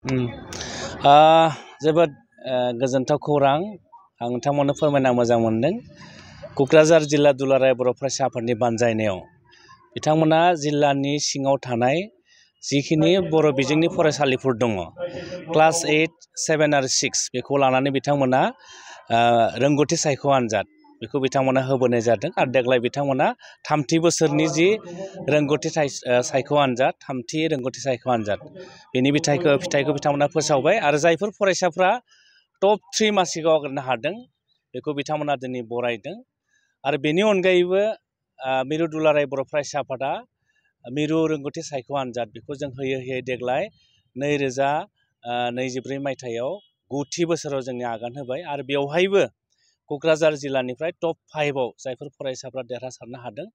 उम। जोबोद गोजोनथाव खौरां आं नोंथांमोननो फोरमायना मोजां मोनदों। क'क्राझार जिल्ला दुलाराय बर' फरायसा आफादनि बानजायनायाव बिथांमोना जिल्लानि सिङाव थानाय जिखिनि बर' बिजोंनि फरायसालिफोर दङ, क्लास 8, 7 आरो 6 बेखौ लानानै बिथांमोना रोंगौथि सायख' आनजाद बेखौ बिथांमोना होबोनाय जादों आरो देग्लाय बिथांमोना थामथि बोसोरनि जि रोंगौथि सायख' आनजाद, थामथि रोंगौथि सायख' आनजाद बेनि फिथाइखौ बिथांमोना फोसावबाय आरो जायफोर फरायसाफ्रा टप 3 मासिखौ आवग्रिनो हादों बेखौ बिथांमोना दिनै बरायदों। आरो बेनि अनगायैबो मिरु दुलाराय बर' फरायसा आफादा मिरु रोंगौथि सायख' आनजाद बेखौ जों होयै देग्लाय 2024 मायथाइयाव 9थि बोसोराव जोंनि आगान होबाय आरो बेवहायबो क'क्राझार जिल्लानिफ्राय टप 5आव जायफोर फरायसाफ्रा देरहासारनो हादों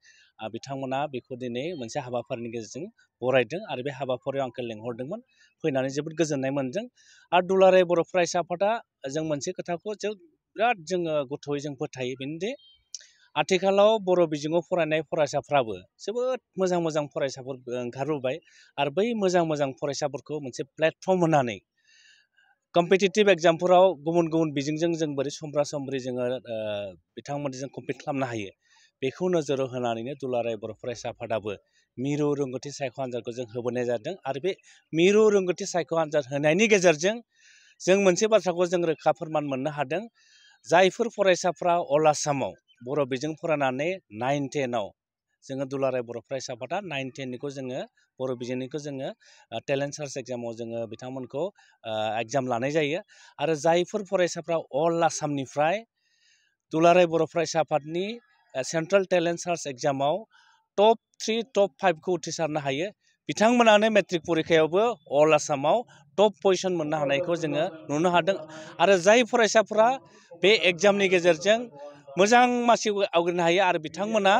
बिथांमोना बेखौ दिनै मोनसे हाबाफारिनि गेजेरजों बरायदों आरो बे हाबाफारियाव आंखौ लेंहरदोंमोन, फैनानै जोबोद गोजोननाय मोनदों। आरो दुलाराय बर' फरायसा आफादा जों मोनसे खोथाखौ बिराद जोङो गोथौयै जों फोथायो, बेनोदि आथिखालाव बर' बिजोङाव फरायनाय फरायसाफ्राबो जोबोद मोजां फरायसाफोर ओंखारबोबाय आरो बै मोजां फरायसाफोरखौ मोनसे प्लेटफर्म होनानै कम्पिटिटिभ एग्जामफोराव गुबुन बिजोंजों जों बोरै समब्रा-समब्रि जोङो बिथांमोनजों कम्पिट खालामनो हायो बेखौ नोजोराव होनानैनो दुलाराय बर' फरायसा आफादाबो मिरु रोंगौथि सायख' आनजादखौ जों होबोनाय जादों आरो बे मिरु रोंगौथि सायख' आनजाद होनायनि गेजेरजों जों मोनसे बाथ्राखौ जों रोखा फोरमान मोननो हादों। जायफोर फरायसाफ्रा अल आसामाव बर' बिजों फरायनानै 9-10आव जोङो दुलाराय बर' फरायसा आफादा 9-10निखौ जोङो बर' बिजोंनिखौ जोङो टेलेन्ट सार्च एग्जामाव जोङो बिथांमोनखौ एग्जाम लानाय जायो आरो जायफोर फरायसाफ्रा अल आसामनिफ्राय दुलाराय बर' फरायसा आफादनि सेन्ट्रेल टेलेन्ट सार्च एग्जामाव टप 3, टप 5खौ उथ्रिसारनो हायो बिथांमोनानो मेट्रिक परिखायावबो अल आसामाव टप पजिसन मोननो हानायखौ जोङो नुनो हादों। आरो जाय फरायसाफ्रा बे एग्जामनि गेजेरजों मोजां मासि आवग्रिनो हायो आरो बिथांमोना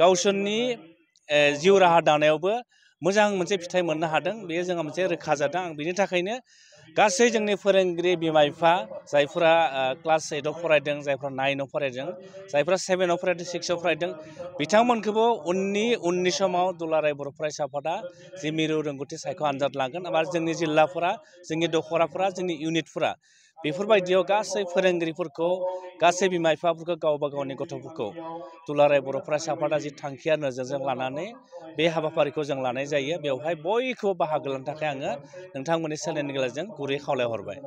गावसोरनि जिउ राहा दानायावबो मोजां मोनसे फिथाइ मोननो हादों, बेयो जोंहा मोनसे रोखा जादों। आं बिनि थाखायनो गासै जोंनि फोरोंगिरि बिमा-बिफा जायफोरा क्लास 8आव फरायदों, जायफ्रा 9आव फरायदों, जायफ्रा 7आव फरायदों, 6आव फरायदों, बिथांमोनखौबो उननि समाव दुलाराय बर' फरायसा आफादा जि मिरु रोंगौथि सायख' आनजाद लागोन एबा जोंनि जिल्लाफोरा, जोंनि दख'राफोरा, जोंनि इउनिटफोरा बेफोरबायदियाव गासै फोरोंगिरिफोरखौ, गासै बिमा-बिफाफोरखौ गावबा गावनि गथ'फोरखौ दुलाराय बर' फरायसा आफादा जि थांखिया नोजोरजों लानानै बे हाबाफारिखौ जों लानाय जायो, बेवहाय बयखौबो बाहागो लानो थाखाय आङो नोंथांमोननि चेनेलनि गेजेरजों गुरै खावलायहरबाय।